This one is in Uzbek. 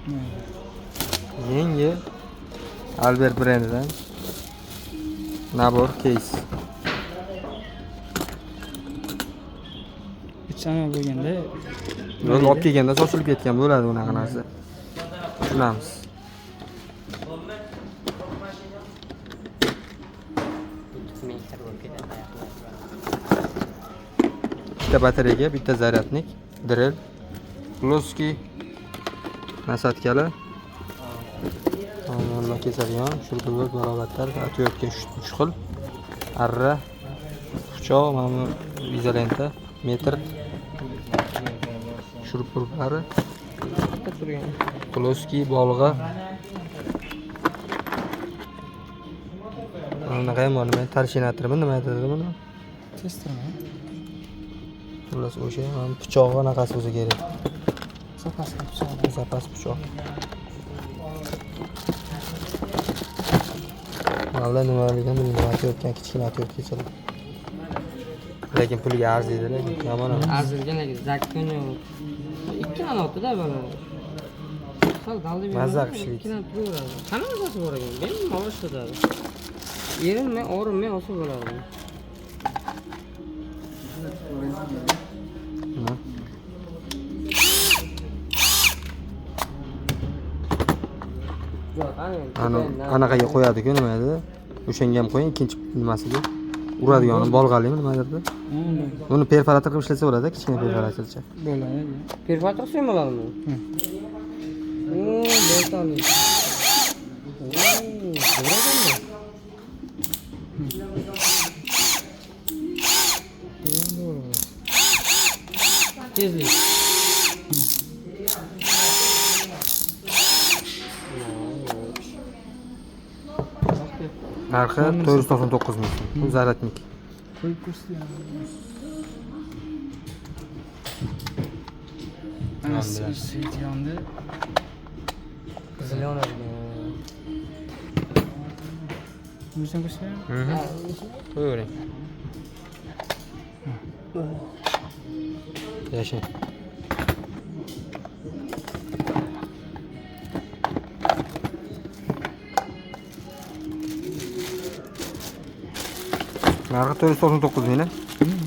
Yangi Albert brendidan набор кейс. Ichi anaqa bo'lganda. Yo'l olib kelganda sochilib ketgan bo'ladi unaqa narsa. Tushunamiz. Ming xil bo'lib ketadi ayoqlar. Ikkita batareya, bitta zaryadnik, drel, плоский насадка lar. Nima kesadigan, shuruplar, barobatlar, отвертка 3 xil, arra, pichoq, mana bu izolenta, metr, shuruplari, Bitta turgan. Плоский bolg'a. Mana bunaqa ham bor, nima torshinatormi, nima dedi buni? Testermi? Xullas o'sha mana pichog'i anaqasi bo'lsa kerak. Zapas pichoq. Zapas pichoq. Mana nimaligini bilmayman, otayotgan kichkina otayotganchalar. Lekin pulga arziydi, lekin yomon emas. Arzirgan lekin zakuni ikkilanayapti-da buni. Sal dalda beradi. Mazza qilib ishlaydi. Ikkilanib turaveradi. Hamma narsasi bor ekan. Bemalol ishlatadi. Erinmay, og'rinmay olsa bo'ladi. Nima? Yo'q, ana Ani anaqaga qo'yadi-ku, nima edi? O'shanga ham qo'ying, ikkinchi nimasiga. Uradigani bolg'alimi nimadirda? Buni perforator qilib ishlatsa bo'ladi, kichkina perforatorcha. Bo'ladi. Perforator qilsa ham bo'ladimi? Oo, bo'ltali. Oo, zo'r ekan-da. Tezlik. Narxi 499 ming so'm. Bu zaryadnik. Qo'yib ko'rsatgan. Ana свет yondi. Qizil yonadi. O'zing ko'rsataymi? Qo'yavering. Yashang. Narxi 499 ming.